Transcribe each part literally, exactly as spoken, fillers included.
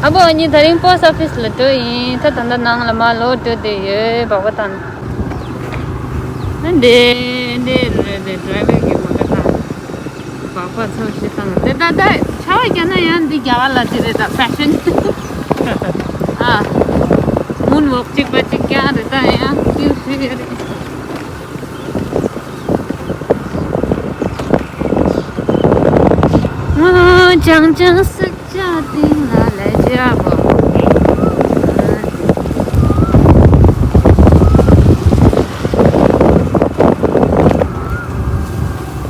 ཨ་བོ་ཨ་ནི་དེ་རིང་པོ་སི་ཊི་ཨོ་ཕི་སི་ལ་འགྲོ་ཡིན། ད་ད་ལྟ་ནང་ལ་མར་ལོག་འགྲོ་བསྡད་ཡོད། སྦག་སྦག་བཏང་། ཨ་འདི་འདི་རེད་དེ་ཌི་རའི་ཝར་གྱིས་མ་ག་བཏང་། སྦག་སྦག་ཚོ་ཞིག་བཏང་། དེ་ད་ད་ཆར་པ་བརྒྱབ་ན་ཡང་འདི་རྒྱག་པ་ལ་དེ་རེད། ད་ཕེ་ཤན། ཨ་མུན་ཝོག་གཅིག་པ་གཅིག་རྐྱང་རེད། ད་ཡང་ཏིལ་ཧྲིལ་རེད། ཨ་ཅང་ཅང་སི། ཅ་ཏིང་ལ་ལེ་ཅ་བོ།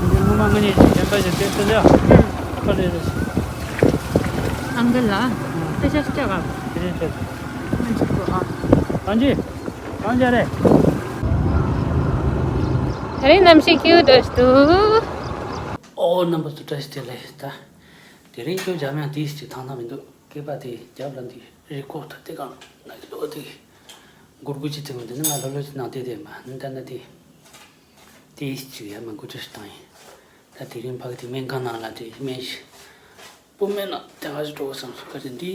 འདི་ངོ་མ་ང་གཉིས་ཀྱི་རྒྱན་པ་ཞིག་སྟེར་ཐུབ་ཡ། ཁ་ལེ་རེ་ཞིག་ཨང་ཀལ་ལ་ཨ། ཏེ་ཤ་ཤ་ཀ་དེ་རིང་ཆད་སོང་། ཨ་ཅི་ཀོ་ཨ། གང་ཅི། གང་ཅི་རེད། དེ་རིང་གནམ་གཤིས་ཀྱི་འདྲ་ཞིག་འདུག་ཨོ་རྣམ་པ་ཚོ་བཀྲ་ཤིས་བདེ་ལེགས། ད་དེ་རིང་ཁྱོད་འཇམ་དབྱངས་དེ་ཞིག་ཐང་ཐང་མི་འདུག་སྐེད་པ་དེ་རྒྱབ་ལ་འདི་རི་ཀོ་ཐ་དེ་གང་ན་གི་ལོ་དེ་གུར་གུ་ཅི་དེ་མི་འདི་ནི་ང་ལོ་ལོ་ཅི་ནང་དེ་དེ་མ་ནི་ད་ན་དེ་དེ་ཅི་ཡ་མ་གུ་ཅི་ཞིག་བཏང་ཡིན། ད་དེ་རིང་ཕ་གི་དེ་སྨན་ཁང་ནང་ལ་དེ་སྨན་ཞིག་སྤུ་སྨན་ན་དེ་ག་ཞིག་འགྲོ་བསམ་སོང་། ག་དེ་འདི་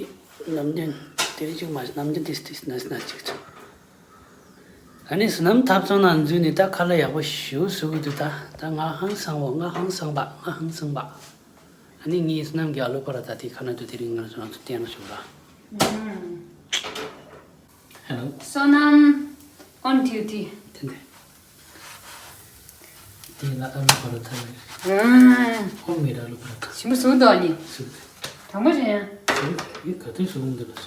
ནམ་རྒྱུན་དེ་རིང་ཅིག་མ་ནམ་རྒྱུན་དེ་དེ་ན་ན་ཅིག་ཚོ། ཨ་ནི་བསོད་ནམས་ཐབ་ཚང་ནང་འཛུལ་ནས་ད་ཁ་ལག་ཡག་པོ་ཞིག་ཟོས་གི་འདུག་ད་ད་ང་ཧང་སང་བོ། ང་ཧང་སང་བ། ང་ཧང་སང་བ། ཨ་ནི་ངའི་བསོད་ནམས་ཀྱི་ཨ་ལུ་པ་ར་ད་དེ་ཁ་ན་དུ་དེ་རིང་ང་ཚོ་ང་ཚོ་བསྟན་ན་ཞུ་ར། ཧེ་ལོ། བསོད་ནམས་on duty། དེ་འདྲ། དེ་ལ་ཨ་ལུ་པ་ར་ད་ལ་ཨོ་མི་ར་ཨ་ལུ་པ་ར་ད་ཞིམ་པོ་བཟོ་འདུག་ཨ་ནི། ཞིམ་པོ། དྲང་པོ་བྱས་ཡ། ཞིམ་པོ་ཡི་ག་དུས་བཟོ་འདུག་ལ།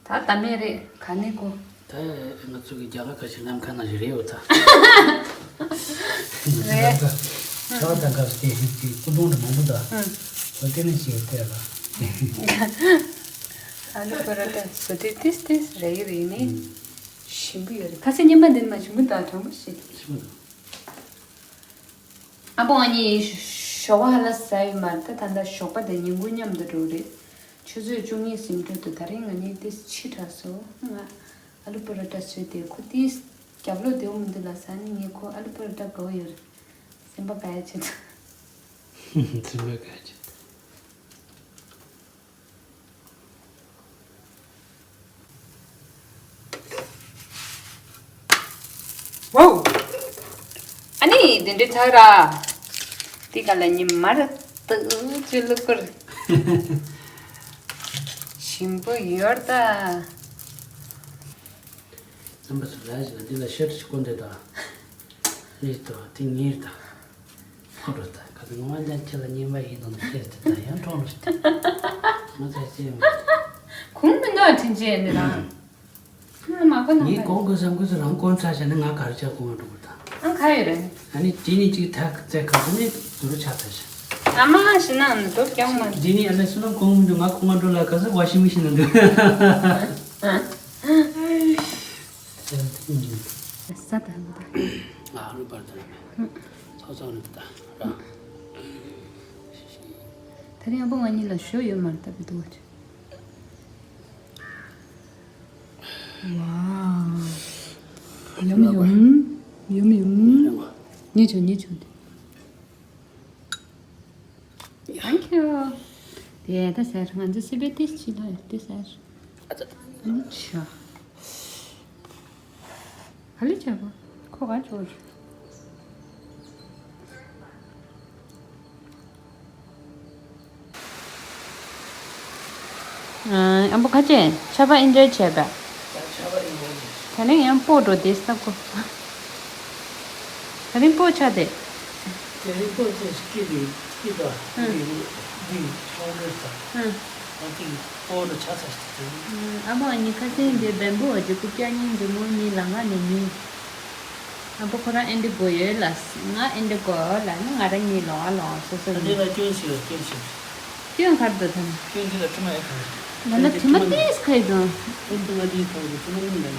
ད་ད་མེད་རེད། ག་ནས་གོ། ད་ང་ཚོ་གི་རྒྱ་གར་ཁ་ཤས་ལམ་ཁ་ན་ཞིག་རེད་ཡོད་ད། རེད། ཆར་པ་དང་སྐབས་སུ་དེ་ཞིག་གི་སྐུ་གདུང་དུ་མང་པོ་ད། ཨང་། འོ་དེ་ནས་ཞིག་བལྟས་ལ། ཨ་ལུ་པ་ར་ཏ་བཟོ་དུས་ཏིས་ཏིས་རེད་རེད་ནི། ཨང་། ཞིམ་པོ་ཡོད་རེད། ཁ་སང་ཉིན་མ་འདི་ནས་མ་ཞིམ་པོ་ད་གྲང་མོ་ཞིག་ཞིམ་པོ་འདུག་ཨ་པོ་ང་གཉིས་ཞོགས་པ་ཧ་ལ་ཟ་ཡོད་མ་རེད། ད་ད་ལྟ་ཞོགས་པ་དང་ཉིན་གུང་མཉམ་དུ་འགྲོ་རེད། ཆུ་ཚོད་བཅུ་གཉིས་ཟིན་འགྲོ་འདུག་ད་རིང་ང་གཉིས་ཏིས་ཕྱི་དྲགས་སོང་། ང་ཨ་ལུ་པ་ར་ཏ་བཟོས་ཏེ་ཁོ་ཏིས་རྒྱབ་ལོག་བདེ་བོ་མི་འདུག་ལ་ཟ་ནི་ངས་ཁོ་ཨ་ལུ་པ་ར་ཏ་དགའ་བོ་ཡོད་རེད། སེམས་པ་དགའ་ཡ་ཆེད་དུ། སེམས་པ་དགའ་ཡ་ཆེད་དུ། ཝའོ། ཨ་ནི་དེ་འདྲའི་ཚ་ར། དེ་ག་ལ་ཉི་མ་ར་ཏུ་ཅི་ལུ་ཀུར། ཞིམ་པོ་ཡོད་ད། རྣམ་པ་ཚོ་ལ་ཞིག་ལ་འདི་ལ་ཤར་ཏུ་ཅིག་སྐོར་འདེད་དང་། རེད་དོ་དེ་ངེས་དང་། ཁོ་རོ་ད་ག་ཚོད་ངོ་མ་ལན་ཁྱེད་ལ་ཉེས་པ་ཡིན་ནོ་ནི་ཤེས་ཏེ་ད་ཡང་གྲོང་རོ་ཞིག་ད། ང་ཚ་ཅི་ཡོང་། ཁུངས་མི་འདུག་དྲིན་ཆེ་ནི་རང་། ང་མ་གོ་ན་ངས་གོང་གི་བསམ་གོ་ཚོ་རང་གོང་ཚ་བྱས་ནས་ང་གར་ཆ་གོང་འགྲོ་གི་ད། ཨང་ཁ་ཡོད་རེད། ཨ་ནི་དེ་ནི་ཅིག་ཐག་བཙལ་ག་ཚོད་ནི་དུ་རུ་ཆ་ཚ་ཞིག་ཨ་མ་ཞི་ན་ནི་དོ་ཀྱང་མ། དེ་ནི་ཨ་ལེ་སུ་ན་གོང་མི་འདུག་ང་གོང་འགྲོ་ལ་ག་ཚོད་ཝ་ཤིང་མི་ཤིན་ན་འདུག་ས་དང་། ཨ་ལུ་པར་དང་། ཚོགས་ཚོགས་ནི་ད་རང་། ད་རིང་ཨ་པོ་ང་གཉིས་ལ་ཞོ་ཡོད་མ་རེད་ད་བི་དུ་བ་ཅི། ཝའོ། ཡུམ་ཡུམ། ཡུམ་ཡུམ། ཉེ་ཆོ་ཉེ་ཆོ། Thank you. དེ་ད་ཟེར་ང་ཚོ་སི་པེ་ཏིས་ཅི་ལ་དེ་ཟེར། ཨ་ཙི། ཨ་ནི་ཆ། ག་ལེ་ཆ་གོ། ཁོ་ག་ཆོ་ཆོ། ཨ་པོ་ཁ་ཆེ་ཆར་པ་ཨེན་ཇོའི་བྱས་པས། ད་རིང་ཡང་སྤོ་འགྲོ་དེ་ས་གོ། ད་རིང་སྤོ་ཆ་དེ། དེ་རིང་སྤོ་ཚེ་སྐྱིད་དེ་སྐྱིད་པ་ཨ་འདི་འདི་ཤོང་གི་ས། ཨ་ཨ་ཏི་སྤོ་འགྲོ་ཆ་ས་ཞིག་དེ། ཨ་མ་ཉི་ཁ་སེང་དེ་བེམ་པོ་འོ་ཅི་ཀུ་ཀྱ་ཉིན་འདི་མོ་ཉི་ལ་ང་ནས་ཉི། ཨ་པོ་ཁོ་རང་ཨེན་ཌི་གོ་ཡོད་ལ། ང་ཨེན་ཌི་གོ་ལ་ནི་ང་རང་གཉིས་ལོང་ཨ་ལོང་སོ་སོ་ཨ་འདི་ཡིན། ལ་སྐྱོན་ཞིག་ཡོད་སྐྱོན་ཞིག་སྐྱོན་གར་དུ་ཐོན། སྐྱོན་འདི་ལ་དྲི་མ་ཨེ་ཁ་ཡོད། ན་ན་དྲི་མ་ཏིས་ཁ་ཡོད་དོ། སྐྱོན་དྲི་མ་འདི་ཁ་ཡོད་དྲི་མ་ནི་མེད།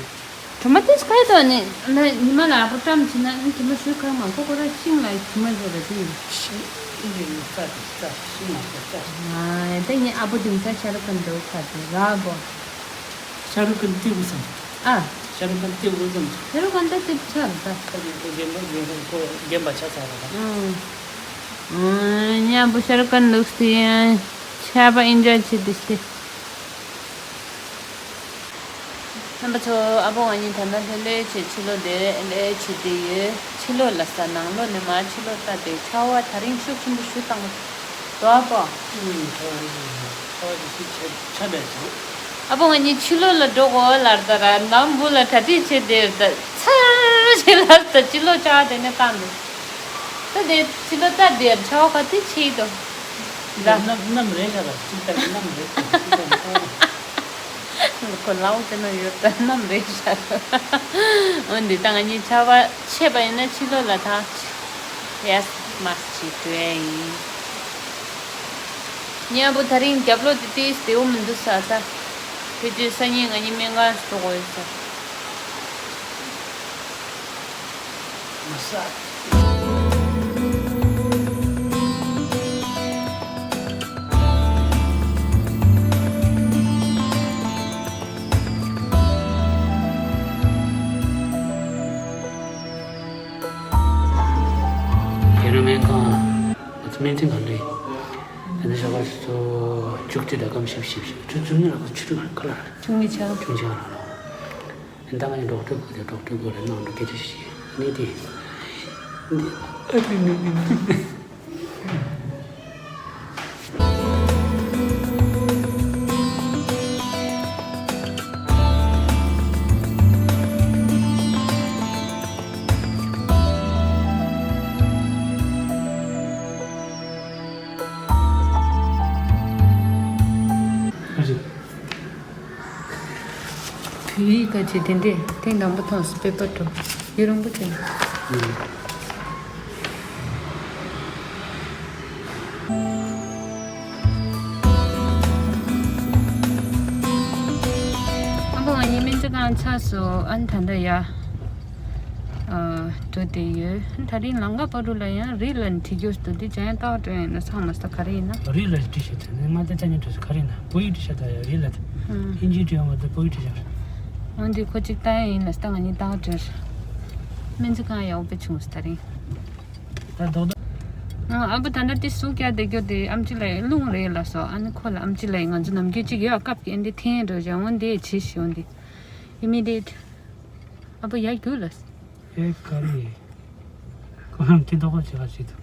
དྲི་མ་ཏིས་ཁ་ཡོད་དོ་ནི་ན་ཉི་མ་ལ་ཨ་པོ་བཀྲམ་ཕྱིན་ན་ནི་དྲི་མ་ཞུ་ཁ་མ་ཁོ་ཁོ་རང་ཤིང་ལ་དྲི་མ་བཟོ་ར་དེ་ཡིན། ཤིང་འདི་ནི་རྩ་དེ་རྩ་ཤིང་མ་རྩ་རྩ། ང་ཡ་ད་ངའི་ཨ་པོ་དེང་སང་ཤ་རུ་ཀན་འདྲ་བོ་ཁ་དེ་ར་བོ། ཤ་རུ་ཀན་ཏི་བུ་སམ། ཨ། ཤ་རུ་ཀན་ཏི་བུ་སམ། ཤ་རུ་ཀན་ད་ཏི་བུ་ཆ་རུ་ད། ཁ་ཅིག་ཁོ་རྒན་པ་རྒན་པ་ཁོ་རྒན་པ་ཆ་ཚ་རུ་ད། ཨང་། ཨང་། ཉམ་པོ་ཤ་རུ་ཀན་ལུགས་དེ་ཡང་། ཆར་པ་ཨིན་ཇོའི་བྱེད་དེ་སྟེ། རྣམ་པ་ཚོ། ཨ་ཕོ་ང་གཉིས་ད་ལྟ་ལྷོད་ལྷོད་བྱས་ཕྱི་ལོགས་བསྡད་ལྷོད་བྱས་བསྡད་ཡོད། ཕྱི་ལོགས་ལ་ཟ། ནང་ལོགས་ནས་མར་ཕྱི་ལོགས་ལྟ། དེ་ཆར་པ་དེ་རིང་ཤུགས་ཆེན་པོ་ཞིག་བཏང་འདུག་ཨ་ཕོ། ཨུམ། ཆར་པ་ཞིག་ཆར་པ་ཞིག་ཆགས་བསྡད་འདུག་ཨ་ཕོ་ང་གཉིས་ཕྱི་ལོགས་ལ་འགྲོ་དགོས་ལབ་ད་ར། ནམ་བུ་ལ་གྲ་སྒྲིག་བྱས་བསྡད་ད། ཚར་ཞིག་ལ་ད་ཕྱི་ལོགས་ཆར་པ་དེ་ནས་བཏང་འདུག་ད་དེ་ཕྱི་ལོགས་ལྟ་དེ་ཆར་པ་ག་དུས་ཆད་འདུག་ད་གནམ་གནམ་རེད་ཤག་ད་ཅིག་ད་གནམ་རེད་ཤག་ཅིག་ད་ནི་ཁོ་ལའོ་དེ་ན་ཡོད་ད། གནམ་རེད་ཤག་འོན་ཏེ་ད་ང་གཉིས་ཆར་པ་ཆད་པ་ཡིན་ན་ཕྱི་ལོགས་ལ་ཐག་ཡས་མ་ཅིག་འགྲོ་ཡ་ཡིན། ཉལ་པོ་དེ་རིང་རྒྱབ་ལོགས་དེ་ཏིས་བདེ་བོ་མི་འདུག་ས་ད། ཕལ་ཆེར་སང་ཉིན་ང་གཉིས་སྨན་ཁང་ཞིག་འགྲོ་དགོས་ཡོད་ས། མ་ས། ཁྱེད་རང་སྨན་ཁང་ང་ཚོ་སྨན་རྩིས་གང་འདྲ་ཡིན། ད་ནི་ཞོགས་པ་ཆུ་ཚོད་བཅུ་གཅིག་དང་སྐར་མ་བཞི་བཅུ་ཞེ་བཞི། ཆུ་ཚོད་བཅུ་གཉིས་ལ་ཁོ་ཆུ་ཚོད་ག་ལ་རེད། བཅུ་གཉིས་ཆགས། བཅུ་གཉིས་ཆགས་རང་རང་། ཨ་ནི་ད་ང་ཡང་ཌོག་ཊར་སྐུ་དེ་ཌོག་ཊར་སྐུ་རེད་གནང་འགྲོ་སྐད་ཆ་ཞིག་ནི་དེ། འདི་ཨ་ནི་ནི་ནི་ནི། བོད་ཡིག་ག་ཅིག་དེ་འདྲས་ཐེངས་དང་པོ་མཐོང་སོང་། པེ་པར་འགྲོ་ཡུན་རིང་པོ་བྱས། ཨ་ཕོ་ང་གཉིས་སྨན་རྩིས་ཁང་ཚར་སོང་། ཨ་ནི་ད་ལྟ་ཡར་འགྲོ་བསྡད་ཡོད། དེ་རིང་ལམ་ཁ་བར་དུ་ལ་ཡང་རི་ལ་ནི་བྲིས་རྒྱུ་འདུག་དེ་ཅང་ཡང་ཏག་ཏག་ཡིན་ན་ཚང་མ་ས་ག་རེ་ཡིན་ན། རི་ལ་བྲིས་ཤག་དེ་ནས་མ་དེ་ཅང་ཡང་བྲིས་ཤག་ག་རེ་ཡིན་ན་བོད་ཡིག་བྲིས་ཤག་ད་ཡང་རི་ལ་དེ། ཨིན་ཇི་བྲིས་ཡོད་མ་གཏོགས་བོད་ཡིག་བྲིས་ཤག་འོན་ཏེ་ཁོ་གཅིག་ལྟ་ཡ་ཡིན་ལ་ས་ད་ང་གཉིས་ཏག་ཏག་རེད། སྨན་རྩིས་ཁང་ཡག་པོ་བྱུང་སོང་དེ་རིང་། ད་རྡོག་རྡོག་ཨ་ཕོ་ད་ལྟ་དེ་ཟུག་རྒྱག་བསྡད་རྒྱུ་དེ་ཨམ་ཆི་ལ་རླུང་རེད་ལབ་སོང་། ཨ་ནི་ཁོ་ལ་ཨམ་ཆི་ལ་ང་ཚོ་ནམ་རྒྱུན་གཅིག་ཡོད་སྐབས་ཀྱི་ཨ་འདི་འཐེན་འགྲོ་བཞག་འོན་ཏེ་བྱེད་ཤི་འོན་ཏེ་ཡིན་མི་དེ། ཨ་ཕོ་ཡར་རྒྱུགས་ལ། ཨེ་ག་རེ། ཁོ་རང་ཁྱི་མདོག་ཁ་བྱེད་ཁ་བྱེད་དུ།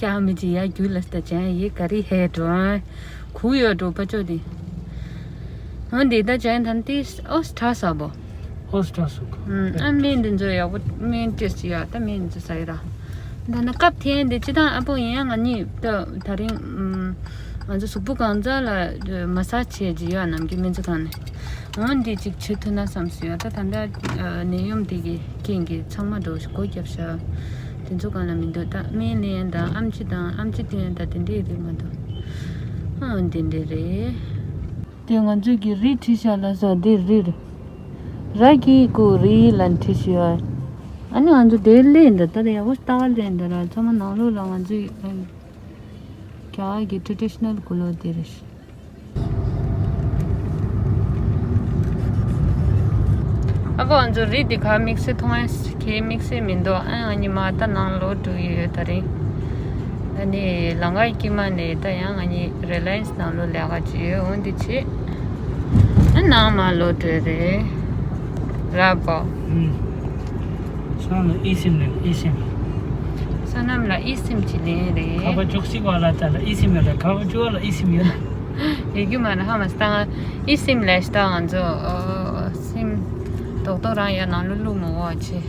ཀྱང་མི་ཅི་ཡར་རྒྱུགས་ལ་ད་ཅན་ཡི་ག་རེ་ཧེ་འགྲོ། ཁུག་ཡོད་འགྲོ་པ་ཅོ་དེ། འོན་ཏེ་ད་ཅན་ཐན་ཏིས་ཨོ་སི་ཁྲ་ས་བོ། ཨོ་སི་ཁྲ་སུ་ཁ། ཨ་སྨན་འདི་ཚོ་ཡག་པོ་སྨན་ཏིས་ཡག་ད་སྨན་འདི་ཚོ་ཟ་ཡི་ར། ད་ནི་སྐབས་ཐེངས་འདི་ཅི་དང་ཨ་ཕོ་ཡིན་ཡང་ང་གཉིས་ད་ད་རིང་ང་ཚོ་གཟུགས་པོ་གང་ཙམ་ལ་མ་སཱ་ཇི་བྱས་ཀྱི་ཡོད་ནམ་གྱི་སྨན་རྩིས་ཁང་ནས། འོན་ཏེ་ཅིག་བྱེད་ཐུབ་ན་བསམ་སོང་ཡ། ད་ད་ལྟ་ནད་ཡམས་དེ་གི་རྐྱེན་གྱིས་ཚང་མ་འགྲོ་སྒོ་བརྒྱབ་ཤག་དེ་ཚོ་གང་ལ་མི་འདུག་ད་སྨན་ལེན་དང་ཨམ་ཆི་དང་ཨམ་ཆི་སྟོན་དང་དེ་འདྲས་རེད་མ་གཏོགས། ཨང་དེ་འདྲས་རེད། དེ་ང་ཚོས་ཀྱི་རི་བྲིས་ཤག་ལ་ས་དེ་རི་རེད། ར་གི་ཀུ་རི་ལ་བྲིས་ཤག་ཨ་ནི་ང་ཚོ་དེ་ལེན་འདི་ད་ད་ཡག་པོ་ལྟ་བ་ལེན་འདི་ལ་ཚང་མ་ནང་ལོགས་ལ་ང་ཚོས་རྒྱ་གར་གྱི་ཊེ་ཌི་ཤི་ནལ་གུ་ལོ་དེ་རེད། ཨ་ཁོ་ང་ཚོ་རི་འདི་ག་དམིགས་བསལ་མཐོང་ཡ་ཁྱེད་དམིགས་བསལ་མི་འདུག་ཨ་ང་གཉིས་མ་ད་ནང་ལོགས་འགྲོ་ཡི་ཡོད་ད་རིང་། ཨ་ནི་ལམ་ཁ་དཀྱིལ་མ་ནས་ད་ཡང་ང་གཉིས་རི་ལ་ཡན་སི་ནང་ལོགས་ལས་ཀ་བྱེད་ཡོད། འོན་ཏེ་བྱེད། ཨ་ནང་མ་ལོགས་འགྲོ་རེད། ར་བོ། ཨུམ། སོ་ནམ་ལ་ཨི་སིམ་ལེན་ཨི་སིམ། སོ་ནམ་ལ་ཨི་སིམ་ཅི་ལེན་རེད། ཁ་པ་ཅོག་སི་བ་ལ་ད་ལ་ཨི་སིམ་ཡོད་ལ་ཁ་པ་ཅོ་བ་ལ་ཨི་སིམ་ཡོད་ལ། ཡོད་རྒྱུ་མ་རེད་ཧ་མ་སྟ་ང་ཨི་སིམ་ལས་སྟ་ང་ཚོ་ཨོ་སིམ་རྡོག་རྡོག་རང་ཡ་ནང་ལོ་ལུ་མོ་བ་ཆེ།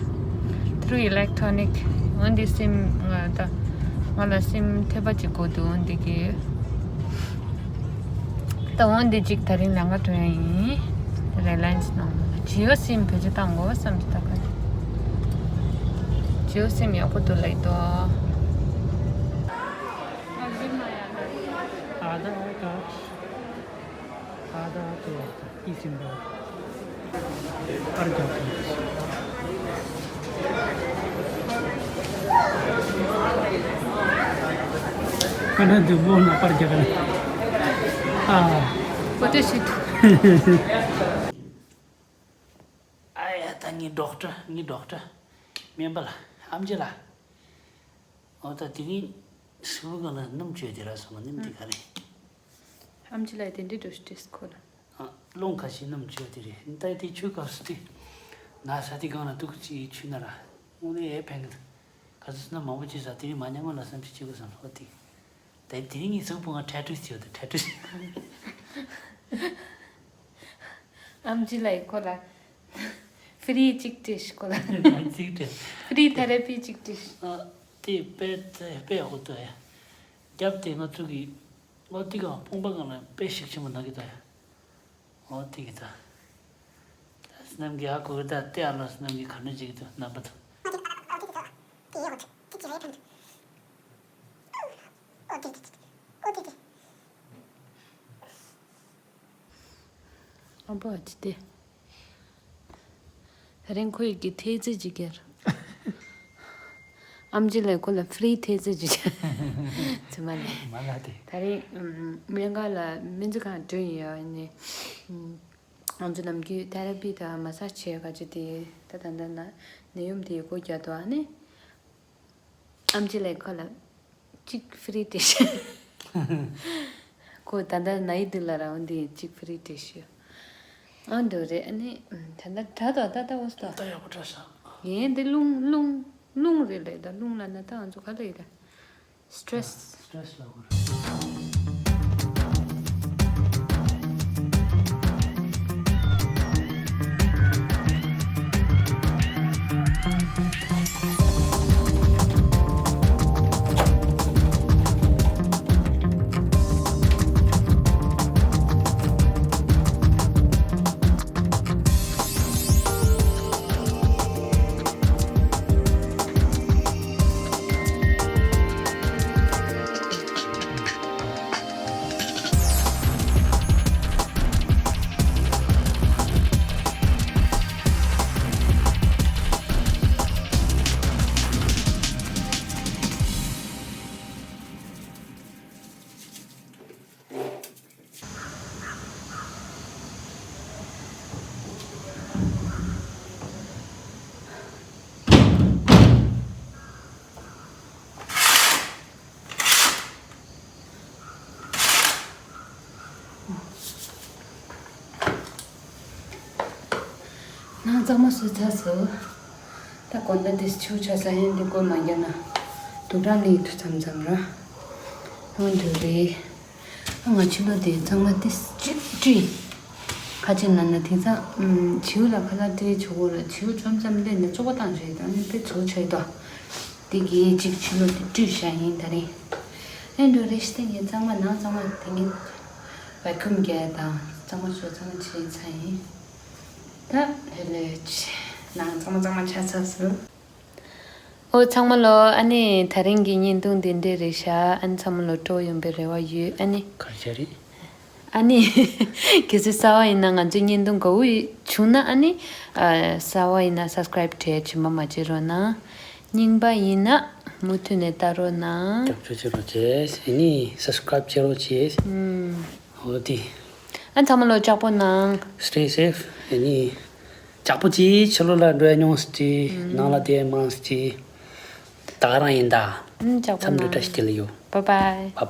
Through electronic འོན་ཏེ་སིམ་ང་ད་ང་ལ་སིམ་ཐེབས་པ་ཅིག་དགོས་འདུག་འོན་ཏེ་གི་ད་འོན་ཏེ་ཅིག་ད་རིང་ལམ་ཁ་འགྲོ་ཡ་ཡིན། རི་ལ་ཡན་སི་ནང་ཇི་ཡོ་སིམ་བེད་སྤྱོད་བཏང་དགོས་བསམ་ཞིག་ད་ག་ནས་ཇི་ཡོ་སིམ་ཡག་པོ་འདུག་ལབ་ཡི་དོ། आधा है कार्ड, आधा तो ये सिम कार्ड। पर क्या करना? कहाँ तो वो ना पर क्या करना? हाँ। Photo shoot. ཨ་ཡ་ད་ངའི་ཌོག་ཊར་ངའི་ཌོག་ཊར་སྨན་པ་ལ་ཨམ་ཆི་ལ། ཨོ་ད་དེ་རིང་སིལ་བུ་གང་ལ་སྣུམ་བཅོས་དེ་ར་སོང་། སྣུམ་དེ་ག་རེད། ཨམ་ཆི་ལ་དེ་འདྲའི་འགྲོ་ཤི་ཏེས་ཁོ་ལ། ཨ། རླུང་ཁ་ཤས་སྣུམ་བཅོས་དེ་རེད། ད་དེ་ཆུ་སྐབས་སུ་དེ་ན་ས་དེ་གང་ལ་དུག་ཅིག་ཆུ་ན་ར། དངོས་གནས་ཨེ་ཕན་གི་འདུག་ག་ཚོད་སྣུམ་མང་པོ་བཅོས་ས་དེ་རིང་མ་ཉམས་ངོ་ལ་བསམ་ཅིག་བཅོས་དགོས་བསམ། ཨོ་དེ། དེ་དེ་རིང་ངས་གཟུགས་པོ་ང་ཁྲ་ཁྲུ་བྱས་ཡོད་དོ། ཁྲ་ཁྲུ། ཨམ་ཆི་ལ་ཡི་ཁོ་ལ་ཧྥི་རི་གཅིག་སྤྲད་ཤི། ཁོ་ལ་ཧྥི་རི་ཐེ་ར་པི་གཅིག་སྤྲད་ཤི། ཨ། དེ་དཔེ་དཔེ་ཡག་པོ་འདུག་ཡ། རྒྱབ་དེ་ང་ཚོ་གི་ཨོ་དེ་ག་དཔུང་པ་སྒང་ལ་དཔེ་ཤུགས་ཆེན་པོ་ན་གི་འདུག་ཡ། ཨོ་དེ་གི་ད། ད་སྣུམ་གྱི་ཨ་ཁུ་གི་ད་དེ་ཨ་ལ་སྣུམ་གྱི་ག་འདྲ་ཅིག་འདུག་རྣམ་པ་དང་། ཨ་ཕོ་ཨ་ཅི་སྟེ། ད་རིང་ཁོ་ཡི་གི་ཐེ་ཙེ་ཅིག་ཀྱར། ཨམ་ཆི་ལས་ཁོ་ལ་ཧྥི་རི་ཐེ་ཙེ་ཅིག་ཀྱར། ཚུ་མ་ལས། མ་ལ་དེ། ད་རིང་སྨན་ཁང་ལ་སྨན་རྩིས་ཁང་འགྲོ་ཡིན་ཡ་ནི། ང་ཚོ་ནམ་རྒྱུན་ཐེ་ར་པི་དང་མ་སཱ་ཇི་བྱས་ག་ཅི་དེ་ད་ད་ད་ན་ནད་ཡམས་དེ་སྒོ་རྒྱག་དོ་ཨ་ནི། ཨམ་ཆི་ལས་ཁོ་ལ་གཅིག་ཧྥི་རི་སྤྲད་ཤི། ཁོ་ད་ལྟ་ན་ཡི་དུ་ལ་ར་འོན་ཏེ་གཅིག་ཧྥི་རི་སྤྲད་ཤི། ཨ་འདུག་རེད། ཨ་ནི་ད་ལྟ་དྲ་དོ་ད་ལྟ་འོ་སྟོ། ད་ཡག་པོ་དྲ་ཤག་ཡིན་འདི་རླུང་རླུང་རླུང་རེད་ལས། ད་རླུང་ལ་ན་ད་ང་ཚོ་ག་ལ་ཡིན་ད། སི་ཊེ་རེ་སི། སི་ཊེ་རེ་སི་ལ་གོ། ནང་གཙང་མ་བཟོས་ཚར་སོང་། ད་དགོང་དག་འདི་ཆུ་ཆ་ས་ཡིན་འདི་སྐོར་མ་རྒྱབ་ན་སྡུག་རང་ལས་ཐུ་མཚམས་མཚམས་ར། ཨང་འདུག་རེད། ཨ་ང་ཕྱི་ལོགས་དེ་གཙང་མ་དེ་གཅིག་བཀྲུས། ཁ་ཅིག་ན་ན་དེ་ཚ་ཨམ་བྱིའུ་ལ་ཁ་ལག་སྤྲད་ཆོག་གོ་ར། བྱིའུ་བཅོམ་ཙམ་སླེབས་ནས་བཙོག་པ་བཏང་བྱས་ད་ནི་དཔེ་བཙོག་ཆགས་ཡོད་དོ། དེ་གིས་གཅིག་ཕྱི་ལོགས་དེ་བཀྲུས་བཞག་ཡིན་ད་རིང་། ཨེ་འགྲོ་རེ་ཤི་སྟེང་གི་གཙང་མ་ནང་གཙང་མ་དེ་ངས་བེ་ཁུམ་རྒྱག་དང་གཙང་མ་བཟོ་གཙང་མ་བྱས་ཚར་ཡིན། ད་ཧེ་ལས་ནང་གཙང་མ་གཙང་མ་ཆགས་ཚར་སོང་། ཨོ་ཚང་མ་ལོ། ཨ་ནི་ད་རིང་གི་བརྙན་ཐུང་འདི་འདྲས་རེད་ཤག་ཨ་ནི་ཚང་མ་ལོ་སྤྲོ་ཡོང་པའི་རེ་བ་ཡོད། ཨ་ནི་ག་རེ་བྱས་རེད། ཨ་ནི་གལ་སྲིད་གསར་པ་ཡིན་ན་ང་ཚོའི་བརྙན་ཐུང་དགའ་བོ་བྱུང་ན་ཨ་ནི་ཨ་གསར་པ་ཡིན་ན་སབ་སི་ཀ་རའིབ་བྱས་རྗེས་མ་མ་བརྗེད་རོགས་གནང་། རྙིང་པ་ཡིན་ན་མུ་མཐུད་ནས་ལྟ་རོགས་གནང་། རྒྱབ་སྐྱོར་བྱེད་རོགས་བྱེད། ཨ་ནི་སབ་སི་ཀ་རའིབ་བྱེད་རོགས་བྱེད། ཨུམ། འོ་དེ། ཨ་ཚང་མ་ལོ་ལྕགས་པོ་གནང་། Stay safe. ཨ་ནི་ལྕགས་པོ་གཅིག་ཕྱི་ལོགས་ལ་འགྲོ་ཡ་ཉུང་ཟེར་གྱིས། ཨུམ། ནང་ལ་བསྡད་ཡ་མང་ཟེར་གྱིས། ད་ག་རང་ཡིན་ད། ཨུམ་ལྕགས་པོ་མཚམས་འདྲི་གནང་། བཀྲ་ཤིས་བདེ་ལེགས་ཡོད། Bye bye. Bye bye.